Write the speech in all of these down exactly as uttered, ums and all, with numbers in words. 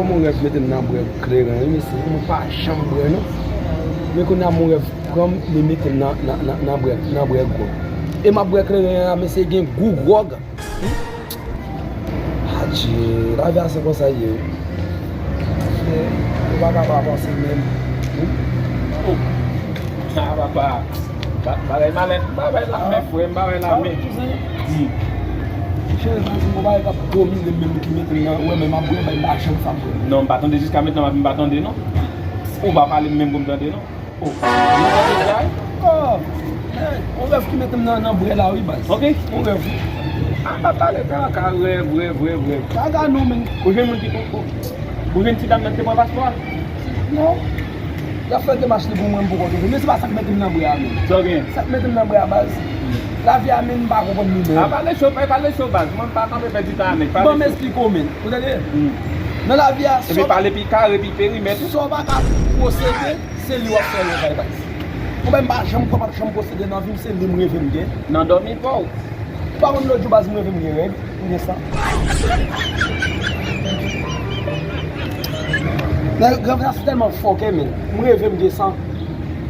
Mon rèv mete m nan bwè kleren, wi, mesye. Mwen pa janm bwè, non. Men kounye a, mon rèv pran m, li mete m nan, nan, nan, nan bwè, nan bwè gwòg. E m ap bwè kleren an, mesye, gen gou gwòg. Adje, lavi a se konsa l ye, wi. Ou pa ka pa panse menm. Oh. Ah, papa. Ba-, bagay malèt, bagay la men, frè m, bagay la men. Hmm. Cheri, pa di m, bagay k ap domine m menm ki mete m nan, wè, men m ap bwè, bay m pa janm sa m bwè. Non, m pa tande, jiska mentnan, m pa tande, non. Ou pa pale m menm pou m tande, non. Oh. Ou tande bagay? Oh. Hey, on rèv ki mete m nan, nan bwè la, wi, baz. Ok. On rèv, wi. Ah, pa pale, ka, ka, rèv, rèv, rèv, rèv. Ka, ka, non, men. Ou jwenn moun ki, ou, ou, ou jwenn ti dam nan ki te pran paspò a? Non. Y ap fè demach li pou mwen, m poko jwenn. Men se pa sa k mete m nan bwè a, men. Sa w gen? Sa k mete m nan bwè a, baz. Lavi a, men, m pa konprann li, men. A, pale cho, pale cho, baz. Mwen, m pa kanpe pèdi tan avèk. Pale cho. Bon, m esplike w, men. Ou tande? Hmm. Nan lavi a, epi pale pi kare, pi perimèt. Sa w pa ka posede, se li w ap fè revay, baz. Ou menm, m pa janm kwè, m ap janm posede nan vi m, se li m reve m gen. Nan dòmi pa w. Ou pa konn lòt jou, baz, m reve m gen règ, m gen san. Nèg, granmèsi tèlman fòkè, men. M reve m gen san.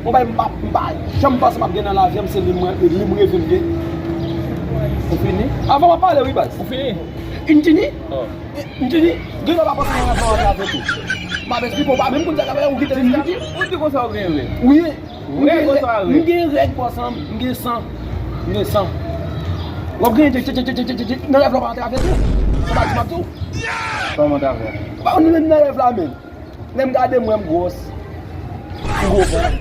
Ou bay, m pa, m pa janm panse m ap gen nan lavi a, se li m, li m reve m gen. Ou fini? Avan m ap pale, wi, baz. Ou fini? M fini? Oh. M fini? Gen lè w pa panse nan lavi a, w ap tou. M ap esplike w, pa menm konn sa k ap fè, ou kite m fini. Ou di konsa ou gen règ? Wi. Règ oswa règ? M gen règ, bòs, m gen san. M gen san. W ap gen nan rèv la, w pa antre avè tou. Sa pa di m ap tou. Kòman antre avè? Ba, nou menm nan rèv la menm. Lè m gade m wè m gwòs. M gwo vant.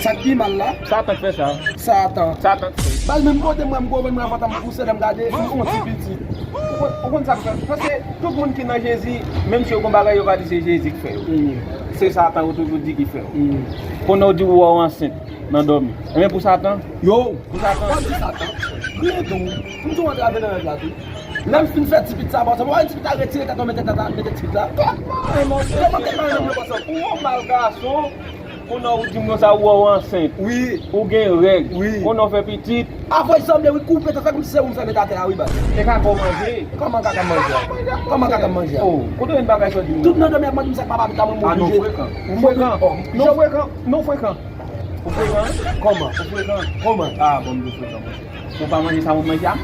Sa k pi mal la. Satan k fè sa. Satan. Satan k fè. Baz, menm kote m wè m gwo vant, m wè vant m pouse, lè m gade, m on ti piti. Ou konn, ou konn sa k fè? Paske tout moun ki nan Jezi, menm si yo gon bagay, yo va di se Jezi k fè yo. Mm. Se Satan yo toujou di ki fè yo. Mm. Konnen w di w wè w ansent nan dòmi. Enben pou Satan? Yo! Pou Satan? Ou di Satan? Rete w. M tou antrave nan rèv la tou. Lè m fin fè ti pit sa, bòs, ou wè ti pit la retire tèt ou, mete tèt la, mete ti pit la. Kòman tèt mwen menm yo, bòs? Ou yon mal gason. Konnen ou di m konsa, ou wè w ansent. Wi. Ou gen règ. Wi. Konnen w fè pitit. Avoy sanble, wi, koupe tèt, fè kòmsi se ou m fè met atè a, wi, baz. E kaka w manje? Kòman kaka m manje a? Kòman kaka m manje a? Oh, kote w jwenn bagay sa w di m? Tout nan dòmi ap mande m sa k papa pita mwen, mwen oblije. Ah, non, frekan. Ou frekan. Non, frekan. Non, frekan. Ou frekan? Kòman? Ou frekan? Kòman? Ah, bon, m di frekan, monchè. Ou pa manje sa moun manje a?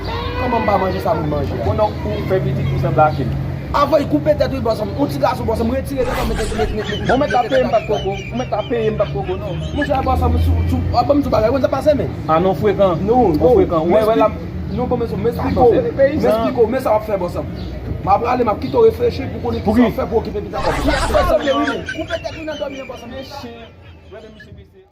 Kòman m pa manje sa moun manje a? Konnen ou fè pitit ou sanble a chen. Avoy koupe tèt wi, bòs, yon ti gason, bòs, m retire tèt mwen, mete, mete, mete. Bon, mèt la peye m bat koko. Ou mèt la peye m bat koko, non. Monchè, bòs, sou, sou, a, ban m di w bagay, ou konn sa k pase, men? Ah, non, frekan. Non, non, frekan. Ou wè, wè la. Non, bon, men, m esplike w. M esplike w, men sa w ap fè, bòs. M ap ale, m ap kite w reflechi pou konnen ki sa w fè pou okipe pita kòb. Avoy sanble wi, men. Koupe tèt ou nan dòmi an, bòs, men chen. Gade misye mesye.